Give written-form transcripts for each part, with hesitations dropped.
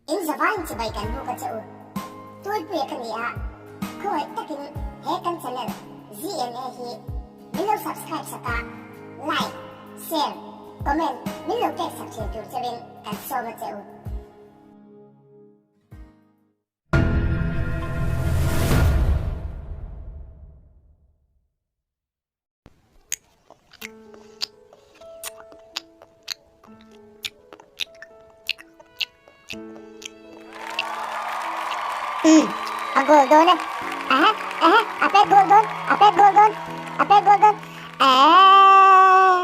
In zavaiin chibai kan buk a che u. Tualpuia ka ni a, khawngaih takin he kan channel ZNA hi min lo subscribe sak a, like, share, comment min lo pek sak thin tur cheuin kan sawm a che u. A goal dawn e. Aha, aha, a pet goal dawn, a pet goal dawn, a pet goal dawn. Eeh,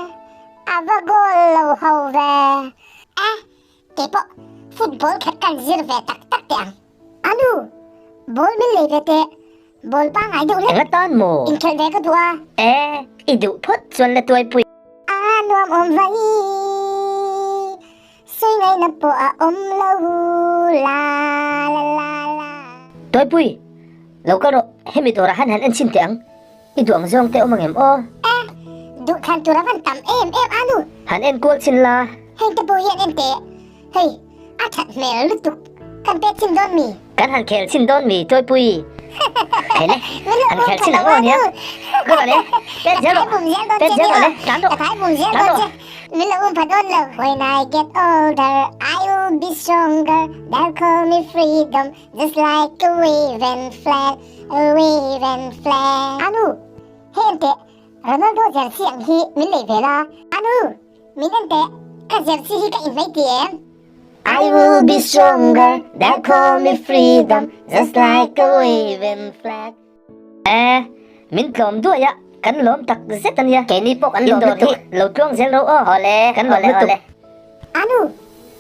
a va goal lo ho ve. A, keipawh football khat kan zir ve tak tak teh ang. Anu, ball min lei ve teh. Ball pangngai deuh hlek. Enga tan maw? Inkhelh ve ka duh a. E, i duh phawt chuan la tuai pui. A nuam awm vai. Sawi ngaihna pawh a awm lo la la la la. Tuai pui, lo kal rawh, hemi dawrah han han en chhin teh ang. I duh ang zawng te awm ang em aw? E, duh thlan tur a van tam em em a nu. Han en kual chhin la. Heng te pawh hian en teh. Hei, a that hmel lutuk. Kan pek chhin dawn mi? Kan han khel chhin dawn mi, Tuaipui? Hei le, han khel chhin ang aw nia. Ka rawn e, pet zel rawh, pet zel rawh le, tlan rawh, tlan rawh. Min lo um pha dawn lo. When I get older, I will be stronger. They'll call me freedom, just like a waving flag, a waving flag. Anu, hei en teh, Ronaldo jersey ang hi min lei ve la. Anu! Min en teh, ka jersey hi ka inhmei ti em? I will be stronger, they'll call me freedom, just like a waving flag. E, min tlawm duai a, kan lawm tak zet a nia. Keini pawh kan lawm lutuk. Lo tluang zel ro aw. Awle, kan lawm lutuk. Anu,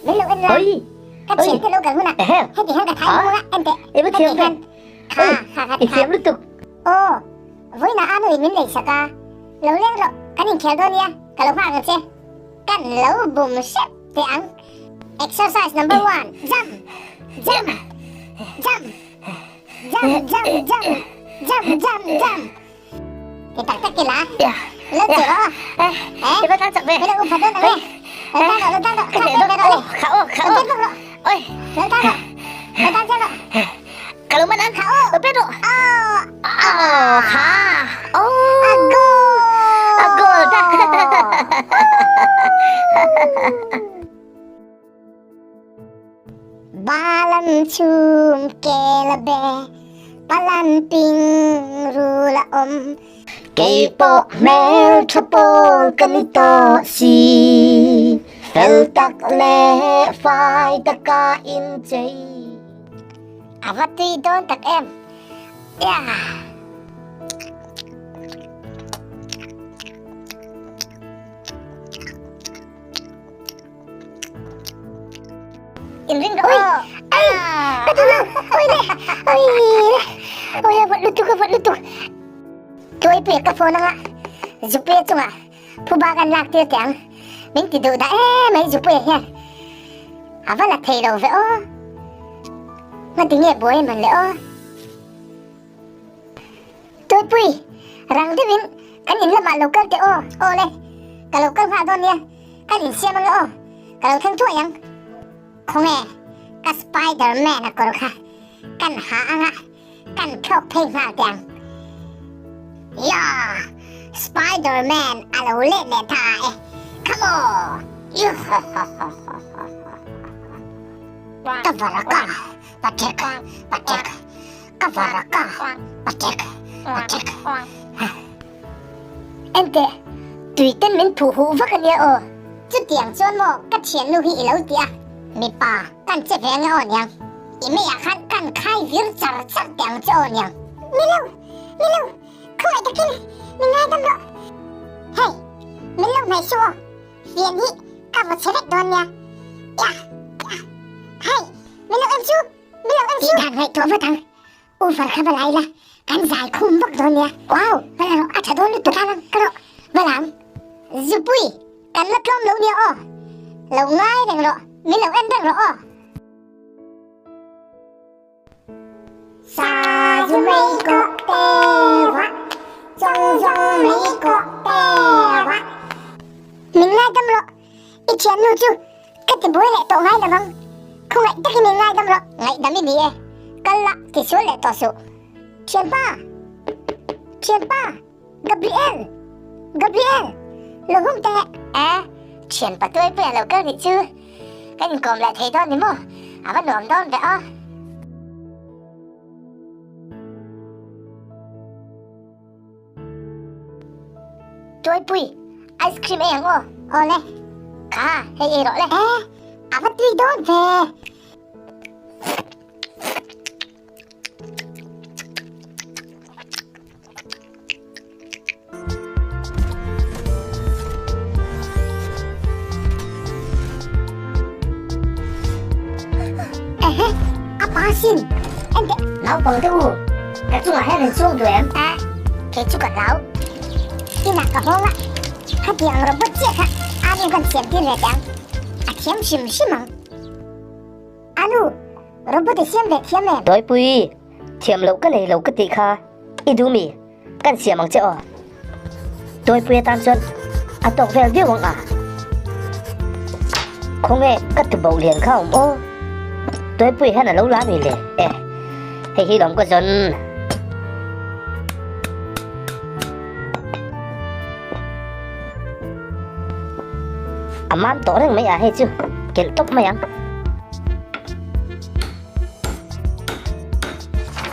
min lo en la. Oi, Ka thiam te lo kal hunah, heti hian ka thai hmung a, en teh, I va thiam heti hian. Kha, kha, kha, I thiam lutuk. Aw, vawiinah Anu in min lei sak a, lo leng rawh, kan inkhel dawn nia, ka lo nghak ang che. Kan lo bum hrep teh ang. Exercise number one, jump, jump, jump, jump, jump, jump, jump, jump, jump. Ti tak tak ila, lo chu rawh. Eh, I va tan chak ve. Lo um pha dawn ang e. Lo tan rawh, lo tan rawh, kha pek ve rawh le. Kha aw, kha Lo aw. pek bawk rawh. Oi. Lo tan rawh, lo tan chiang rawh. Ka lo man ang. Kha aw. Lo pek rawh. Aw. Aw, kha. Aw. A goal. A goal ta. Balan chhum ke la be, palan ping ru la awm. Kei pawh hmel tha pawl ka ni tawh si, fel tak leh fai taka inchei. A va tui dawn tak em? Yeah. In ring rawh aw. Ai, ka duh lo. Oi le. Oi le. Oi a vawt lutuk a vawt lutuk. Tuaipui ka phone anga Zupuia chungah phuba kan lak tir teh ang. Min ti duh dah em mai Zupuia hian. A va la thei lo ve aw. Ngati nge buai man le aw. Tuaipui, rang deuhin kan in lamah lo kal teh aw. Aw le, ka lo kal nghal dawn nia. Kan insiam ang aw, ka lo thleng thuai ang. Khawnge ka Spider-Man a kawr kha kan ha anga kan thlawk phei nghal teh ang. Yeah! Spider-Man a lo let leh ta e. Come on! Ka varaka, Patrick, Patrick, ka varaka, Patrick, Patrick. Enteh, tui ten min phuh huh vak ania aw. Chutiang chuan maw ka thiannu hi i lo ti a, mipa kan che ve anga aw niang. I meiah khan kan khai vir char char teh ang che aw niang. Ni lo, ni lo, khawngaih takin min ngaidam rawh. Hei, min lo hnaih suh aw, fian hi ka vaw chhe vek dawn nia. Yah, yah, hei, min lo en chu, min lo en chu. Tih dan ngaihtuah vat ang. Over kha va la ila, kan zai khum vak dawn nia. Wow, va la rawh, a tha dawn lutuk. Ka lang, ka rawh, va la ang. Zupui, kan la tlawm lo nia aw. Lo ngai reng rawh, min lo en reng rawh aw. Sa zu mei kawh te vah, chawng zawng mei kawh te vah. Min ngaidam rawh, i thiannu chu ka ti buai leh tawh ngai lovang. Khawngaih. Khawngaih takin min ngaidam rawh, ngaihdam i ni e. Kal la, tisual leh tawh suh. Thianpa! Thianpa! Gabriel! Gabriel! Lo hung teh! A, thianpa tuaipui a lo kal nih chu. Kan inkawm leh thei dawn ni maw? A va nuam dawn ve aw. Tuaipui, ice cream ei ang aw. Aw le. Kha, hei ei rawh le. E, a va tui dawn ve. Ehe, a pa sin. Ente, naupang te u, ka chungah hian in chhung duh em? A, kei chu ka hlau. Inah ka hawng a, khatiang robot chiah kha anu kan siam tir ve teh ang. A thiam hrim hrim ang. Anu, robot i siam ve thiam em? Tawipui, thiam loh ka nei lo ka tih kha i duh mi? Kan siam ang che aw. Tawipui atan chuan a tawk vel viau ang a. Khawnge ka tuboh lian kha awm aw. Tawipui hian a lo la mi le. Eh, hei hi lawm ka zawn. A mam tawh reng mai a hei chu kelh tawp mai ang.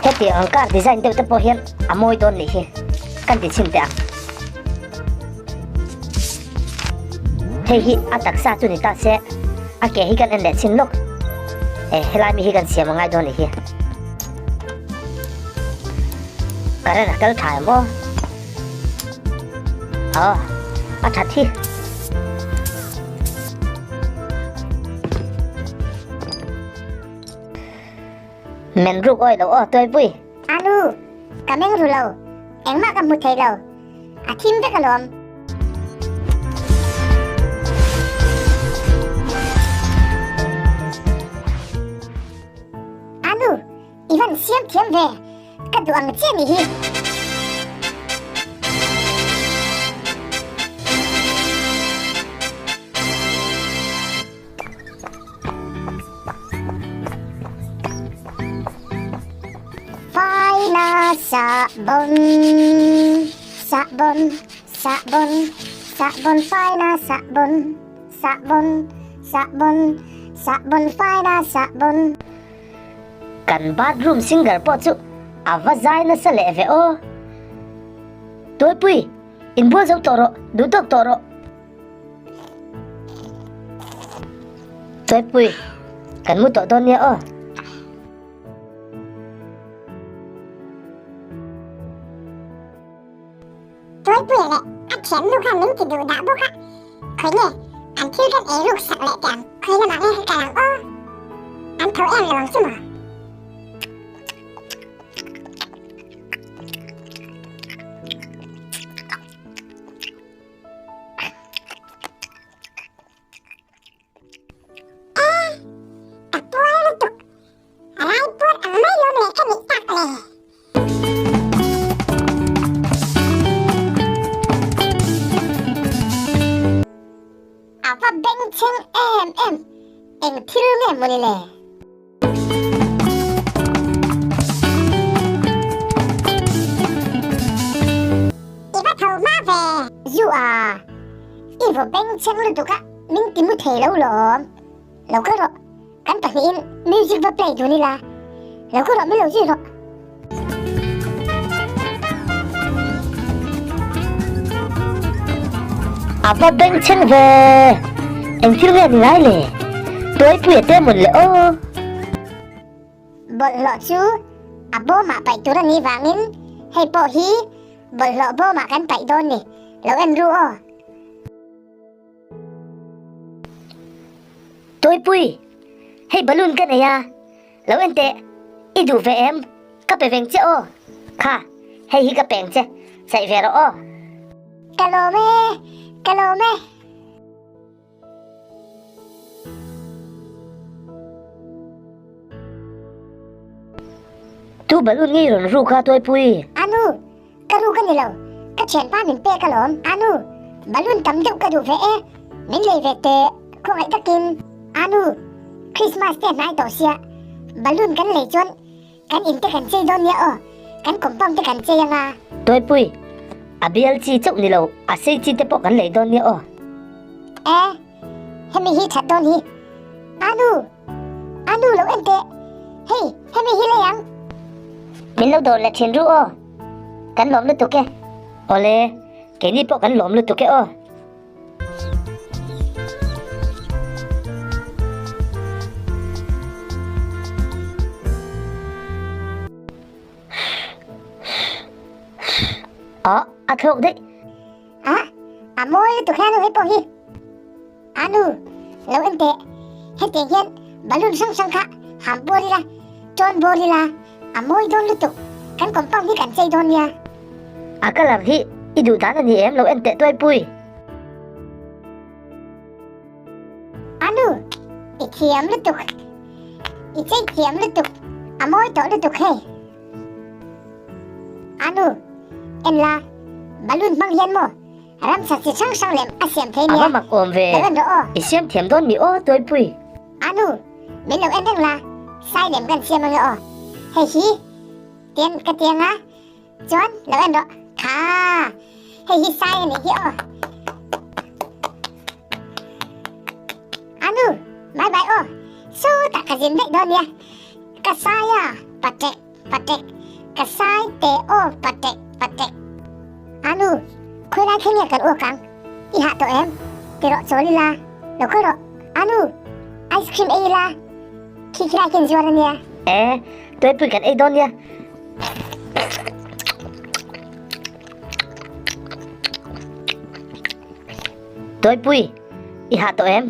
Hetiang ang car design deuh te pawh hian a mawi dawn nih hi kan ti chhin teh ang. Hei hi a taksa chu ni ta se a ke hi kan en leh chhin lawk. Eh helai mi hi kan siam a ngai dawn nih hi. Current a kal tha em aw. Aw a that hi. Men ruk awi lo aw tuaipui. Anu, ka meng ru lo. Engmah ka hmu thei lo. A thim vek alawm. Anu, i van siam thiam ve. Ka duh ang che nih hi. Faina sahbawn, sahbawn, sahbawn, sahbawn faina sahbawn, sahbawn, sahbawn, sahbawn faina sahbawn. Kan bathroom singer pawh chu a va zai nasa leh ve aw. Tuaipui, inbual zo tawh rawh, duh tawk tawh rawh. Tuaipui, kan mu tawh dawn nia aw. Tuaipui leh a thiannu khan min ti duh dah bawk a, khawi nge an thil kan ei ruk sak leh teh ang, khawi lamah nge ka kal ang aw, an tho em lo ang chu maw? A, ka puar lutuk, rai puar ang mai lawm leh ka nih tak le. A va bengchheng em em, eng thil nge mawni le? I va tho hma ve. Zu a, i vaw bengchheng lutuk a, min ti mu thei lo lawm. Lo kal rawh, kan pahnihin music va play dun ila. Lo kal rawh, min lo zui rawh. A va bengchheng ve, eng thil nge ni ngai le? Tuaipui a te mawn le aw. Bawlhhlawh chu a bawmah paih tur a nih vangin hei pawh hi bawlhhlawh bawmah kan paih dawn ni, lo en ru aw. Tuaipui, hei balloon ka nei a. Lo en teh, i duh ve em? Ka pe veng che aw. Kha, hei hi ka peng che, chaih ve rawh aw. Ka lawm e, ka lawm e. Tu balloon ngei rawn ruk a Tuaipui? Anu, ka ruk a ni lo, ka thianpa min pek alawm. Anu, balloon tam deuh ka duh ve e, min lei ve teh, khawngaih takin. Anu. Christmas te hnai tawh sia, balloon kan lei chuan kan in te kan chei dawn nia aw, kan compound te kan chei anga. Tuaipui, a bial chi chauh ni lo, a sei chi te pawh kan lei dawn nia aw. E, hemi hi that dawn hi. Anu, Anu lo en teh, hei hemi hi lei ang. Min lo dawr leh thin ru aw, kan lawm lutuk e. Awle, keini pawh kan lawm lutuk e aw. Ờ, a thlawk daih. A, a mawi lutuk hian hei pawh hi. Anu, lo en teh. Hetiang hian balloon hrang hrang kha ham bawr ila, tawn bawr ila, a mawi dawn lutuk. Kan compound hi kan chei dawn nia. A colour hi i duh dan a ni em lo en teh tuaipui. Anu, i thiam lutuk. I chei thiam lutuk. A mawi tawh lutuk hei. Anu, en la, balloon hmang hian maw ramsa chi hrang hrang lem a siam thei nia. A va mak awm ve. Lo en rawh aw. I siam thiam dawn mi aw Tuaipui. Anu, min lo en reng la, sai lem kan siam ange aw. Hei hi, tian ka tiang a, chuan lo en rawh. Kha, hei hi sai a nih hi aw. Anu, bye bye aw. Sawtah ka zin daih dawn nia. Ka sai a, patek, patek. Ka sai te aw, patek, patek. Anu, khawi lai thleng nge kan uak ang? I hah tawh em? Ti rawh chawl ila, lo kal rawh. Anu, ice cream ei ila, khi khi lai khian zuar a nia. E, tuaipui kan ei dawn nia. Tuaipui, i hah tawh em?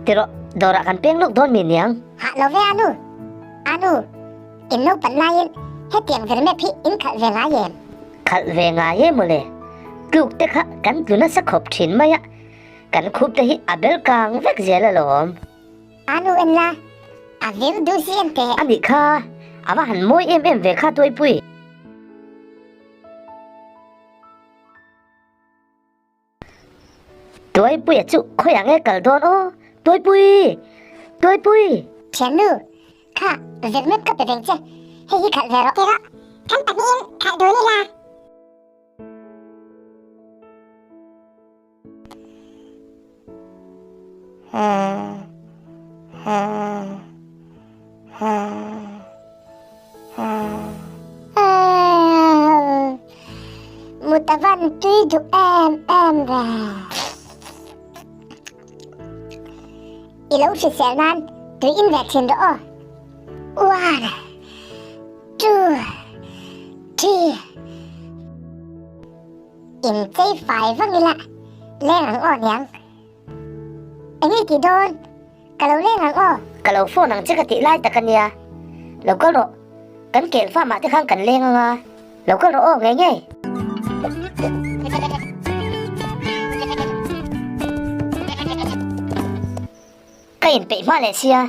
Ti rawh, dawrah kan peng lawk dawn mi niang. Hah lo ve Anu. Anu, in naupan laiin hetiang vermep hi in khalh ve ngai em? Khalh ve ngai em mawle. Tluk te kha kan tlu nasa khawp thin mai a, kan khup te hi a bel kang vek zel alawm. Anu en la, a vir duh si em teh. Anih kha, a va han mawi em em ve kha Tuaipui. Tuaipuia chu khawiah nge kal dawn aw? Tuaipui! Tuaipui! Thiannu, kha vermep ka pe veng che, hei hi khalh ve rawh. Ti rawh, kan pahnihin khalh dun ila. Mutavan tui duh em em ve. I lo hrisel nan tui in ve thin rawh aw. One, two, three. In chei fai vang ila leng ang aw niang. Enge tih dawn? Ka lo leng ang aw. Ka lo phone ang che ka tih lai tak a nia. Lo kal rawh. Kan kel farm ah te khan kan leng ang a. Lo kal rawh aw ngei ngei. Ka inpeih hma leh sia.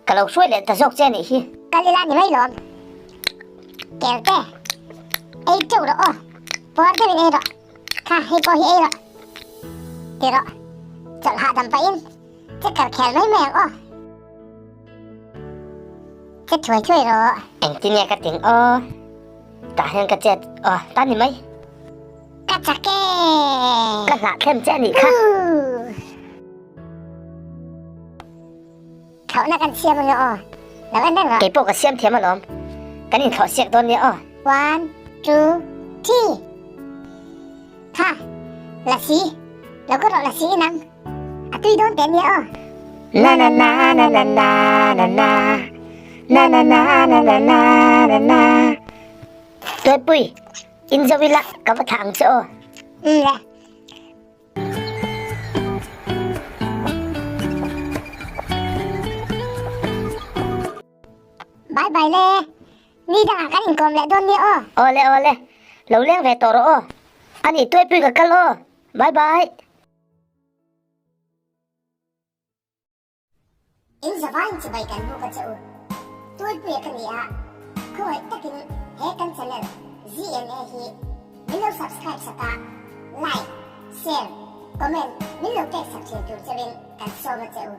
Ka lo hruai leh ta zawk che a nih hi. Kal ila ni mai lawm. Kel te. Ei teuh rawh aw. Puar deuhin ei rawh. Kha hei pawh hi ei rawh. Ti rawh. Chawlh hahdam pahin checker khel mai mai ang aw. Che thuai thuai rawh. Engtin nge ka ting aw. Tah hian ka chet aw ta ni mai. Ka chak e. Ka hlah thlem che a nih kha. Thlawhna kan siam ange aw. Lo en reng rawh. Kei pawh ka siam thiam alawm. Kan inthlawh siak dawn nia aw. One, two, three. Tha, lasi. Lo ka rawh lasi inang. A tui dawn teh nia aw. Na na na na na na na na. Na na na na na na na na. Tuaipui, in zo ila ka va thlah ang che aw. Umm le. Bye bye le, ni dangah kan inkawm leh dawn nia aw. Awle awle, lo leng ve tawh rawh aw. Ani tuaipui ka kal aw, bye bye. In zavaiin chibai kan buk a che u. Tuaipui a ka ni a, khawngaih takin he kan channel ZNA hi min lo subscribe sak a, like, share, comment min lo pek sak thin tur cheuhin kan sawm a che u.